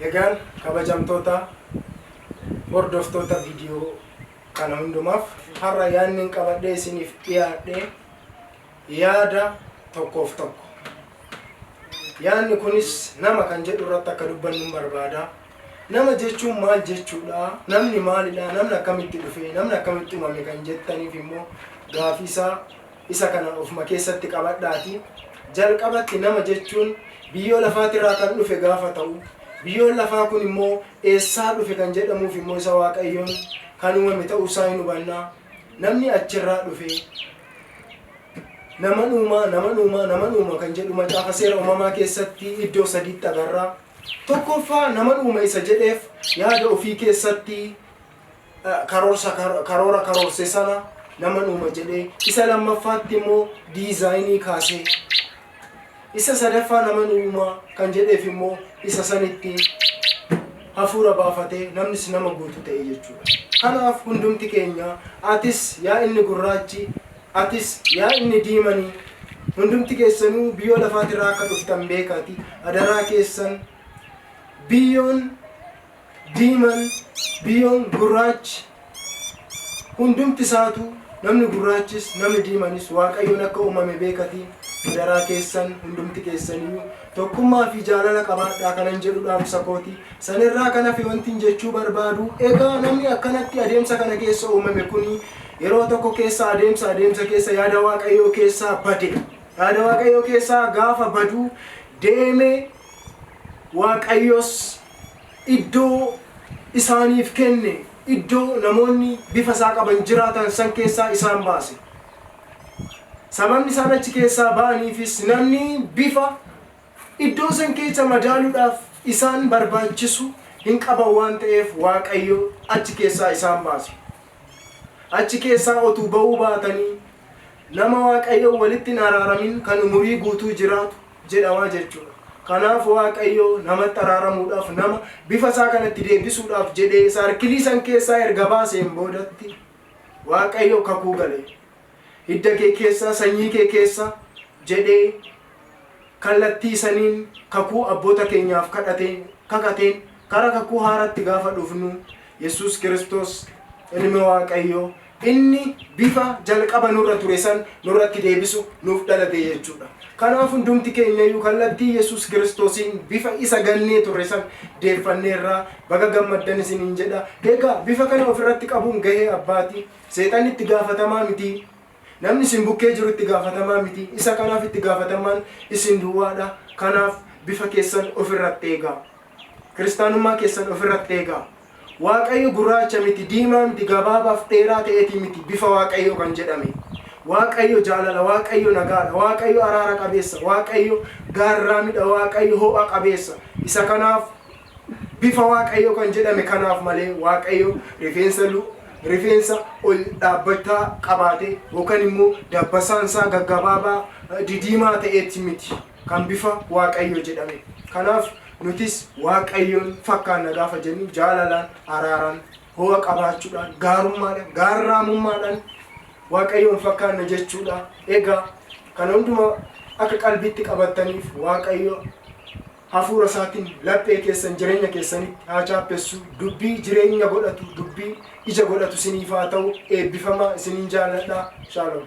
Egaan kabajamtoota hordoftoota viidiyoo kana hundumaaf, har'a yaadni hin qabadhee isiniif dhiyaadhe yaada tokkoof tokko. Yaadni kunis nama kan jedhu irratti akka dubbannu hin barbaada. Nama jechuun maal jechuudha? Namni maalidha? Namni akkamitti dhufe? Namni akkamitti uumame kan jettaniif immoo gaafii isaa isa kana ofuma keessatti qabadhaati. Jalqabatti nama jechuun biyyoo lafaatirraa kan dhufe gaafa ta'u, biyyoon lafaa kun immoo eessaa dhufe kan jedhamuuf immoo isa Waaqayyoon kan uumame ta'uu isaa hin hubanna. Namni achirraa dhufe nama uumaa, nama uumaa, nama uuma kan jedhu Macaafa Seera Uumamaa keessatti iddoo sadiitti agarra. Tokkoffaa, nama uuma isa jedheef yaada ofii keessatti karoorsa karoora karoorse sana nama uuma jedhee, isa lammaffaatti immoo diizaayinii kaasee, isa sadaffaa nama uuma kan jedheef immoo isa sanitti hafuura baafatee namnis nama guutuu ta'e jechuudha. Kanaaf hundumti keenya, atis yaa inni gurraachi, atis yaa inni diimanii, hundumti keessanuu biyyoo lafaatirraa akka dhuftan beekaati. Adaraa keessan, biyyoon diiman, biyyoon gurraachi, hundumti isaatu, namni gurraachis namni diimanis Waaqayyoon akka uumame beekati. Adaraa keessan, hundumti keessaniyyuu tokkummaa fi jaalala qabaadhaa kanan jedhu dhaamsa kooti. Sanirraa kan hafe wanti jechuu barbaadu, egaa namni akkanatti adeemsa kana keessa uumame kuni yeroo tokko keessa adeemsa keessa yaada Waaqayyoo keessaa bade. Yaada Waaqayyoo keessaa gaafa baduu deeme, Waaqayyos iddoo isaaniif kenne, iddoo namoonni bifa isaa qaban jiraatan san keessaa isaan baase. Sababni isaan achi keessaa ba'aniifis namni bifa iddoo san keessa madaaluudhaaf isaan barbaachisu hin qaban waan ta'eef Waaqayyo achi keessaa isaan baase. Achi keessaa otuu ba'uu baatanii nama Waaqayyo walitti hin araaramin kan umurii guutuu jiraatu jedhamaa jechuudha. Kanaaf Waaqayyo namatti araaramuudhaaf, nama bifa isaa kanatti deebisuudhaaf jedhee saarkilii san keessaa erga baaseen boodatti Waaqayyo kakuu gale. Hidda kee keessa, sanyii kee keessa jedhee kallattii saniin kakuu abboota keenyaaf kadhateen, kakateen, kara kakuu haaratti gaafa dhufnu Yesuus Kiristoos ilmi Waaqayyoo inni bifa jalqaba nurra ture san nurratti deebisu nuuf dhalate jechuudha. Kanaaf hundumti keenyayyuu kallattii Yesuus Kiristoosiin bifa isa gannee turre san deeffanneerraa, baga gammaddan isiniin jedha. Egaa bifa kana ofirratti qabuun gahee abbaati. Seexanni itti gaafatamaa miti. Namni isin bukkee jiru itti gaafatamaa miti. Isa kanaaf itti gaafatamaan isin duwwaadha. Kanaaf bifa keessan ofirratti eegaa. Kiristaanummaa keessan ofirratti eegaa. Waaqayyo gurraacha miti, diimaa miti, gabaabaaf dheeraa ta'eeti miti bifa Waaqayyoo kan jedhame. Waaqayyo jaalala, Waaqayyo nagaadha, Waaqayyo araara qabeessa, Waaqayyo gaarraamidha, Waaqayyo ho'a qabeessa. Isa kanaaf bifa Waaqayyoo kan jedhame kanaaf malee Waaqayyo rifeensa ol dhaabbataa qabaate yookaan immoo dabbasaan isaa gaggabaabaa didiimaa ta'eeti miti kan bifa Waaqayyoo jedhame. Kanaaf nutis Waaqayyoon fakkaanna gaafa jennu jaalalaan, araaraan, ho'a qabaachuudhaan, gaarummaadhaan, gaarraamummaadhaan Waaqayyoon fakkaanna jechuudha. Egaa kana hundumaa akka qalbiitti qabattaniif Waaqayyo hafuura isaatiin laphee keessan jireenya keessanitti haa chaappessu. Dubbii jireenya godhatu, dubbii ija godhatu isiniif haa ta'u. Eebbifamaa, isiniin jaalladha. Shalom.